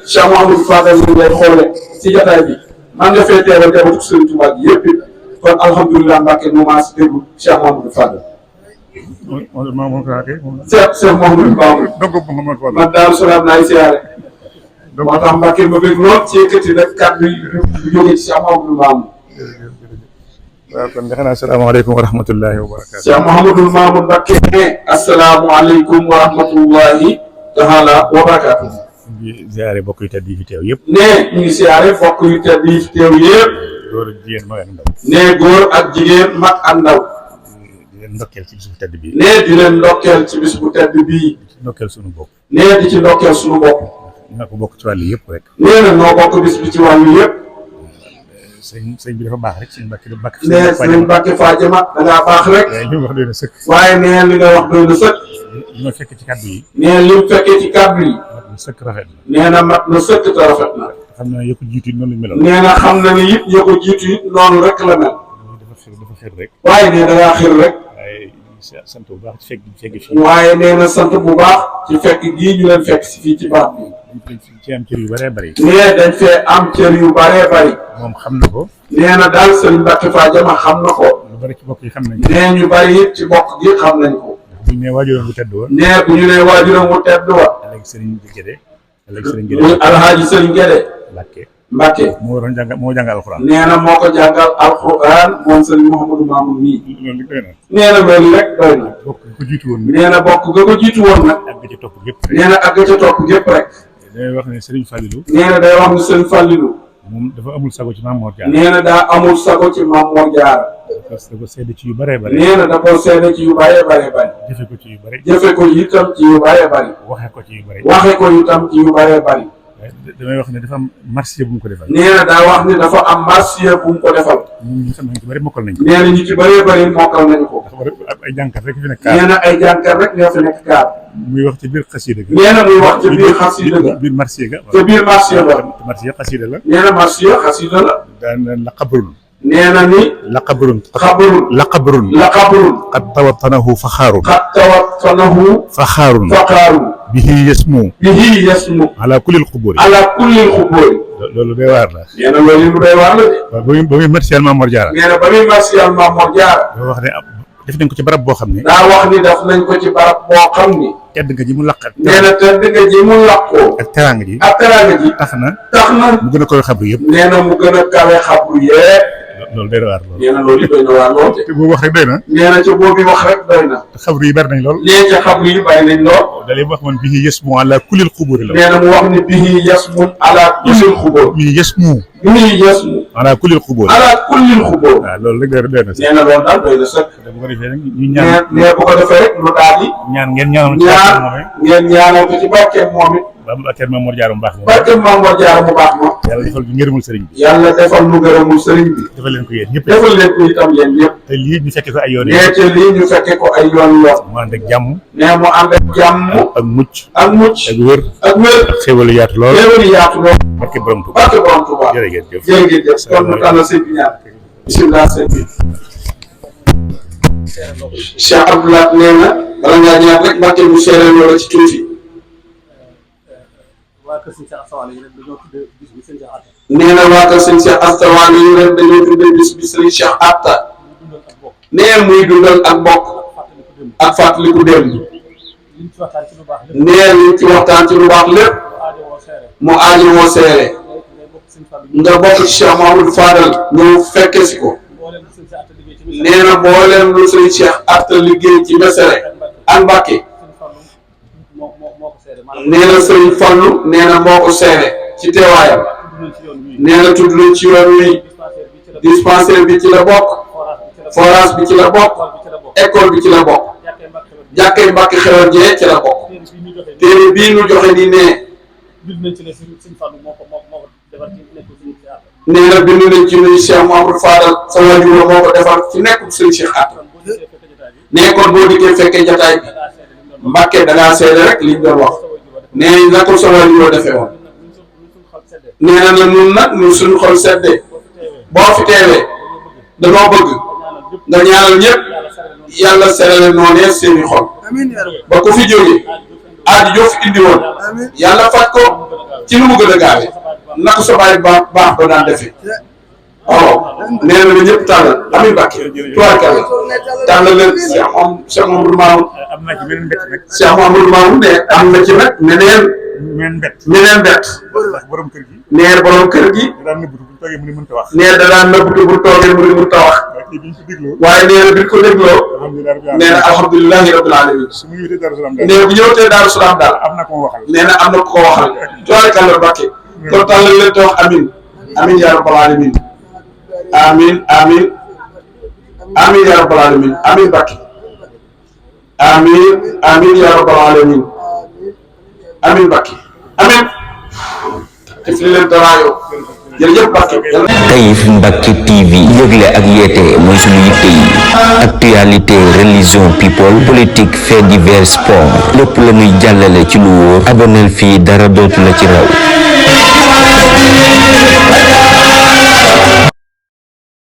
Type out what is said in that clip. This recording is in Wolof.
Cheikh Mouhamadou Fadal ñu lay xoole ci jotaay bi man nga fee teewal teewatu Sëriñ Tuubaa gi yëpp kon alhamdulilah Mbacke nu maa si déglu Cheikh Mouhamadou Fadal. Cheikh Mouhamadou Mamour man Daaru Salaam laay siyaare moo tax Mbacke ma bëgg lool ci yëkkati nag kàddu yi jóge ci Cheikh Mouhamadou Mamour. waaw kon defe naa asalaamaaleykum wa rahmatullahi wa barakaatu. Cheikh Mouhamadou Mamour Mbacke ne asalaamaaleykum wa rahmatullahi taala wa barakaatu. di ziare bokk yu tedd yi fi teew yëpp. ne ñu ngi siyaare bokk yu tedd yi fi teew yëpp. góor ak jigéen mag ak ndaw. ne góor ak jigéen mag ak ndaw. di leen ndokkeel ci bis bu tedd bii. ne di leen ndokkeel ci bis bu tedd bii. di ci ndokkeel suñu bopp. ne di ci ndokkeel suñu bopp. ñoo ko bokk ci wàll yëpp rek. nee na noo bokk bis bi ci wàllu yëpp. sëñ bi dafa baax rek sëñ Mbacke dafa baax. nee sëñ Mbacke Fadiama da ngaa baax rek. li mu wax doy na sëkk. waaye nee li nga wax doy na sëkk. li ma fekk ci kàddu yi. nee li mu fekkee ci kàddu yi. mat na sëkk rafet na. nee na mat na sëkk te rafet na. xam naa yëpp jiitu noonu lañ meloon. nee na xam na ni it ya ko jiitu it noonu rek la mel. dafa xir rek. waaye nee da ngaa xir rek. waaye sant bu baax ci fekk fii. waaye nee na sant bu baax ci fekk gii ñu leen fekk si fii ci baax bi. dañ ci am cër yu bëree bëri. nee dañ fee am cër yu bëree bëri. moom xam na ko. nee na daal sëñ Mbacke Fadiama xam na ko. lu bëri ci bokk yi xam nañ nee ñu bëri it ci bokk gi xam nañ ko. bu ñu nee waajuram bu tedd wa. nee bu ñu nee waajuram bu tedd wa. léegi sëriñ Gédé. léegi sëriñ Gédé muy alhaaji sëriñ Gédé. Mbacke. moo jàngal alxuraan. nee na moo ko jàngal alxuraan moom sëriñ Mouhamadou Mamour nii. loolu doy na. nee na loolu rek doy na. bokk ko jiitu woon. nee na bokk ga ko jiitu woon nag. àgg ca topp gépp rek. nee na àgg ca topp gépp rek. day wax ne sëriñ Fallilou. nee na day wax ne sëriñ Fallilou. moom dafa amul sago ci Maam Mor Jaara. nee na daa amul sago ci Maam Mor Jaara. parce que dafa seede ci yu bëree bëri. nee na da koo seede ci yu bëree bëri. jëfe ko ci yu bëri. jëfe ko itam ci yu bëree bëri. waxe ko ci yu bëri. waxe ko itam ci yu bëree bëri. damay wax ne dafa am marché bu mu ko defal. nee na daa wax ni dafa am marché bu mu ko defal. ñun ñu xam ne ñu ci bëri mokkal nañ ko. nee na ñu ci bëree bëri mokkal nañ ko. ay jànkat rek fi nekk. nee na ay jànkat rek ñoo fi nekk kaar. muy wax ci biir xasida ga. nee na muy wax ci biir xasida ga. biir marché ga. te biir marché ba. marché xasida la. nee na marché xasida la. daan la xabarul. nee na ni. laqabrun. xabarun. laqabrun. laqabrun. qad tawatanahu faxaarun. qad tawatanahu faxaarun. faxaarun. bihi yasmu. bihi yasmu. ala kullil xubóori. ala kullil xubóori. loolu day waar la. nee na loolu lu day waar la de. waaw ba muy martial Maam Mor Jaara. nee na ba muy martial Maam Mor Jaara. dafa wax ne def nañ ko ci barab boo xam ne. daa wax ni def nañ ko ci barab boo xam ni. tedd nga ji mu laqat. nee na tedd nga ji mu laqoo. ak teraanga ji. ak teraanga ji. tax na. mu gën a koy xabru yëpp. nee na mu gën a kawe xabru yëpp. loolu day waar lool. nee na loolu doy na waar lool. te boobu wax rek doy na. nee na ca boobu wax rek doy na. te xabru yi bari nañ lool. nee ca xabru yi bari nañ lool. da lay wax man bihi yasmu ala kullil xubóori la. nee na mu wax ni bihi yasmu ala kullil xubóor. bihi yasmu. bihi yasmu. ala kullil xubóori. ala kullil xubóor. waaw loolu rek doy na. nee na loolu daal doy na sëkk. bu ko defee nag ñu ñaan. nee bu ko defee rek lu daal di. ñaan ngeen ñaanal ci ñaan ngeen ñaanal ko ci barkeem moom it. ba barkeem Maam Mor Jaara mu baax ma. barkeem Maam Mor Jaara mu baax ma. yàlla defal ñu ngërëmul sëriñ bi. yàlla defal nu ngërëmul sëriñ bi. defal leen ko yéen ñëpp. defal leen ko itam yéen ñëpp. te lii ñu fekke ko ay yoon. nee te lii ñu fekke ko ay yoon yoon. mu ànd ak jàmm. nee mu ànd ak jàmm. ak mucc. ak mucc. ak wér. ak wér. ak xéwalu yaatu lool. xéwalu yaatu lool. barke borom Tuuba. barke borom Tuuba. jërëjëf. jërëjëf kon mu tànn sëñ bi ñaan. bisimilah sëñ bi. Cheikh Abdoulaye nee na bala ngaa ñaan rek Mbàkke mu seeree loola ci tuuti. nee na waa kër sëñ Cheikh Asta Walo yi ren dañoo tuddee bis bi sëñ Cheikh Atta. nee muy dundal ak bokk. ak fàttaliku démb. nee liñ ci waxtaan ci lu baax lépp. mu aajowoo seere. nga bokk ci Cheikh Mahamadou Fadal ñëw fekke si ko. nee na mbooleem lu sëñ Cheikh Atta liggéey ci Mesere ak Mbàkke. nee na sëñ Fallu nee na moo ko seere ci teewaayam. nee na tudd nañ ci yoon wi dispensaire bi ci la bokk. forage bi ci la bokk. école bi ci la bokk. jàkkee Mbàkke Xewar jee ci la bokk. téere bii nu joxe ni nee. nee na bind nañ ci nuyu Cheikh Mahamadou Fadal sa waajur moo ko defar ci nekkul sëñ Cheikh Atta. nee kon boo dikkee fekkee jataay bi Mbàkke da ngaa seede rek liñ doon wax. nee na ko sa waajur defee woon. nee na ñun nag ñun suñu xol seddee boo fi teewee dañoo bëgg nga ñaanal ñëpp yàlla serale noonee seeni xol ba ku fi jógee aajo joo fi indi woon yàlla faj ko ci lu mu gën a gaawee na ko sa baay baax ba daan defee waaw nee na ñëpp tàllal amiin Mbàkke tubaarkalla tàllal leen Cheikh Mamadou Mamoun am na ci beneen mbett nag. Cheikh Mamadou Mamoun ne am na ci nag meneen mbett ndax borom kër gi. nee borom kër gi da daan nëbbatu bu toogee mu ne mënta wax. nee da daan nëbbatu bu toogee mu ne mënta wax waaye nee na bi ko dégloo nee na alhamdulilahi rabbil alamin su mu ñëwee Daaru Salaam daal. nee bu ñëwtee Daaru Salaam daal am na ko ma waxal. nee na am na ko waxal tubaarkalla Mbàkke kon tàllal leen te wax amiin amiin yaa rabbal alamin amiin amiin amiin yaa rabbal alamin amiin Mbàkke amiin amiin yaa rabbal alamin amiin Mbàkke amiin te fi leen daraayo jërëjëf Mbàkke. Taïf Mbacke TV yëgle ak yeete mooy suñu yitte yi actualité religion people politique fait divers sport lépp la ñuy jàllale ci lu wóor aboneel fii dara dootu la ci raw